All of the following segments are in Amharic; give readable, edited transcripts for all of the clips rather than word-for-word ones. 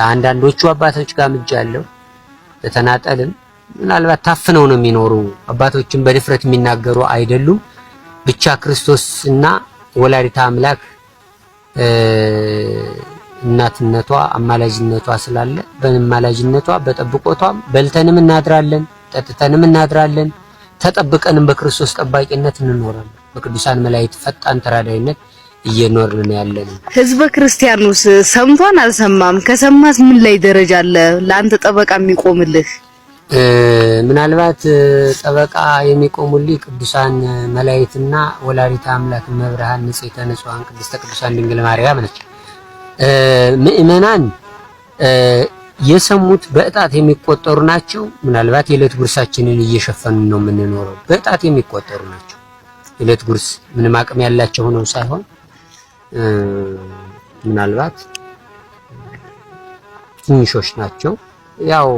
አንዳንዶቹ አባቶች ጋር ምጃለሁ። በተናጠልም ምናልባት ታፍነው ነው የሚኖሩ፣ አባቶችን በድፍረት የሚናገሩ አይደሉም። ብቻ ክርስቶስና ወላዲተ አምላክ እናትነቷ አማላጅነቷ ስላለ በአማላጅነቷ በጠብቆቷም በልተንም እናድራለን፣ ጠጥተንም እናድራለን፣ ተጠብቀንም በክርስቶስ ጠባቂነት እንኖራለን። በቅዱሳን መላእክት ፈጣን ተራዳይነት እየኖርን ያለን። ህዝበ ክርስቲያኑስ ሰምቷን አልሰማም? ከሰማስ ምን ላይ ደረጃ አለ ለአንተ ጠበቃ የሚቆምልህ? ምናልባት ጠበቃ የሚቆሙልኝ ቅዱሳን መላእክትና ወላዲተ አምላክ መብርሃን ንጽሕተ ንጹሐን ቅድስተ ቅዱሳን ድንግል ማርያም ነች። ምእመናን የሰሙት በእጣት የሚቆጠሩ ናቸው። ምናልባት የዕለት ጉርሳችንን እየሸፈኑ ነው የምንኖረው። በእጣት የሚቆጠሩ ናቸው። የዕለት ጉርስ ምንም አቅም ያላቸው ሆነው ሳይሆን ምናልባት ትንሾች ናቸው። ያው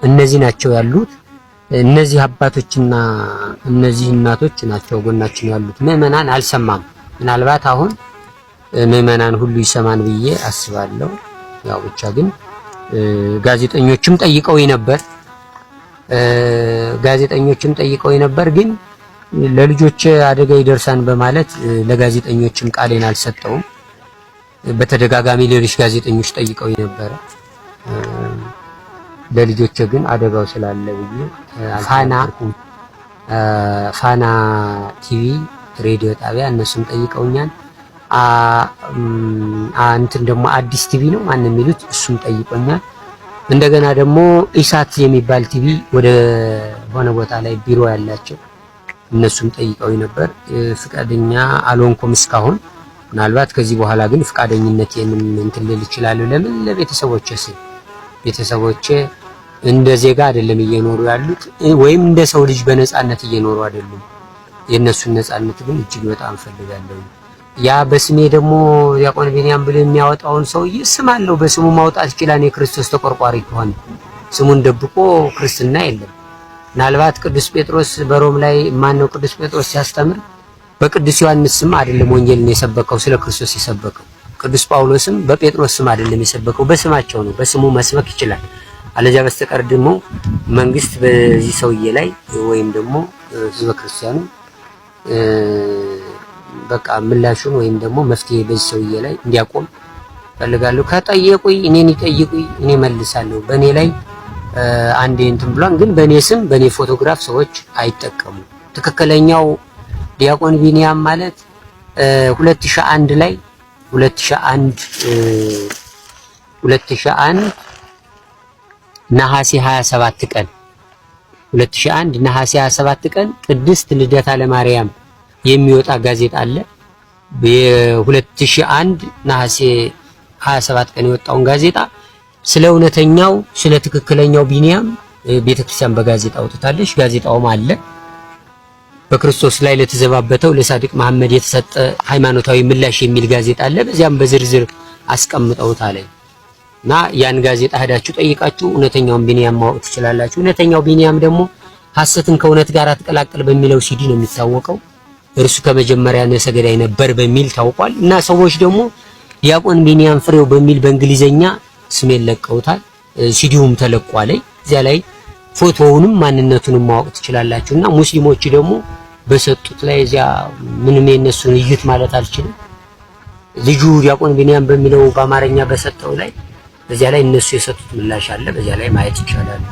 እነዚህ ናቸው ያሉት። እነዚህ አባቶችና እነዚህ እናቶች ናቸው ጎናችን ያሉት። ምእመናን አልሰማም። ምናልባት አሁን ምእመናን ሁሉ ይሰማን ብዬ አስባለሁ። ያው ብቻ ግን ጋዜጠኞችም ጠይቀው ነበር፣ ጋዜጠኞችም ጠይቀው ነበር። ግን ለልጆች አደጋ ይደርሳን በማለት ለጋዜጠኞችም ቃሌን አልሰጠውም። በተደጋጋሚ ሌሎች ጋዜጠኞች ጠይቀው ነበረ። ለልጆች ግን አደጋው ስላለ ብዬ ፋና ፋና ቲቪ ሬዲዮ ጣቢያ እነሱም ጠይቀውኛል። እንትን ደግሞ አዲስ ቲቪ ነው ማን የሚሉት እሱም ጠይቆኛል። እንደገና ደግሞ ኢሳት የሚባል ቲቪ ወደ ሆነ ቦታ ላይ ቢሮ ያላቸው እነሱም ጠይቀው ነበር። ፍቃደኛ አልሆንኩም እስካሁን። ምናልባት ከዚህ በኋላ ግን ፍቃደኝነቴንም እንትን ልል እችላለሁ። ለምን ለቤተሰቦቼ ስል፣ ቤተሰቦቼ እንደ ዜጋ አይደለም እየኖሩ ያሉት፣ ወይም እንደ ሰው ልጅ በነፃነት እየኖሩ አይደሉም። የእነሱን ነፃነት ግን እጅግ በጣም እፈልጋለሁ። ያ በስሜ ደግሞ ዲያቆን ቢንያም ብሎ የሚያወጣውን ሰውዬ ስም አለው፣ በስሙ ማውጣት ይችላል። የክርስቶስ ተቆርቋሪ ከሆነ ስሙን ደብቆ ክርስትና የለም። ምናልባት ቅዱስ ጴጥሮስ በሮም ላይ ማነው ቅዱስ ጴጥሮስ ሲያስተምር በቅዱስ ዮሐንስ ስም አይደለም ወንጌልን የሰበከው፣ ስለ ክርስቶስ የሰበከው። ቅዱስ ጳውሎስም በጴጥሮስ ስም አይደለም የሰበከው፣ በስማቸው ነው። በስሙ መስበክ ይችላል። አለዚያ በስተቀር ደግሞ መንግስት በዚህ ሰውዬ ላይ ወይም ደግሞ ህዝበ ክርስቲያኑ በቃ ምላሹን ወይም ደግሞ መፍትሄ በዚህ ሰውዬ ላይ እንዲያቆም ፈልጋለሁ። ከጠየቁኝ እኔን ይጠይቁኝ፣ እኔ መልሳለሁ። በእኔ ላይ አንዴ እንትን ብሏን፣ ግን በእኔ ስም በእኔ ፎቶግራፍ ሰዎች አይጠቀሙም። ትክክለኛው ዲያቆን ቢንያም ማለት 2001 ላይ 2001 2001 ነሐሴ 27 ቀን፣ 2001 ነሐሴ 27 ቀን ቅድስት ልደታ ለማርያም የሚወጣ ጋዜጣ አለ። የ2001 ነሐሴ 27 ቀን የወጣውን ጋዜጣ ስለ እውነተኛው ስለ ትክክለኛው ቢንያም ቤተክርስቲያን በጋዜጣ አውጥታለች። ጋዜጣውም አለ። በክርስቶስ ላይ ለተዘባበተው ለሳዲቅ መሐመድ የተሰጠ ሃይማኖታዊ ምላሽ የሚል ጋዜጣ አለ። በዚያም በዝርዝር አስቀምጠውታል እና ያን ጋዜጣ ሄዳችሁ ጠይቃችሁ እውነተኛውን ቢንያም ማወቅ ትችላላችሁ። እውነተኛው ቢንያም ደግሞ ሐሰትን ከእውነት ጋር አትቀላቅል በሚለው ሲዲ ነው የሚታወቀው። እርሱ ከመጀመሪያ ነፍሰ ገዳይ ነበር በሚል ታውቋል። እና ሰዎች ደግሞ ዲያቆን ቢንያም ፍሬው በሚል በእንግሊዘኛ ስሜን ለቀውታል። ሲዲውም ተለቋል። እዚያ ላይ ፎቶውንም ማንነቱንም ማወቅ ትችላላችሁ። እና ሙስሊሞች ደግሞ በሰጡት ላይ እዚያ ምንም የነሱን እዩት ማለት አልችልም። ልጁ ዲያቆን ቢንያም በሚለው በአማርኛ በሰጠው ላይ በዚያ ላይ እነሱ የሰጡት ምላሽ አለ። በዚያ ላይ ማየት ይቻላል።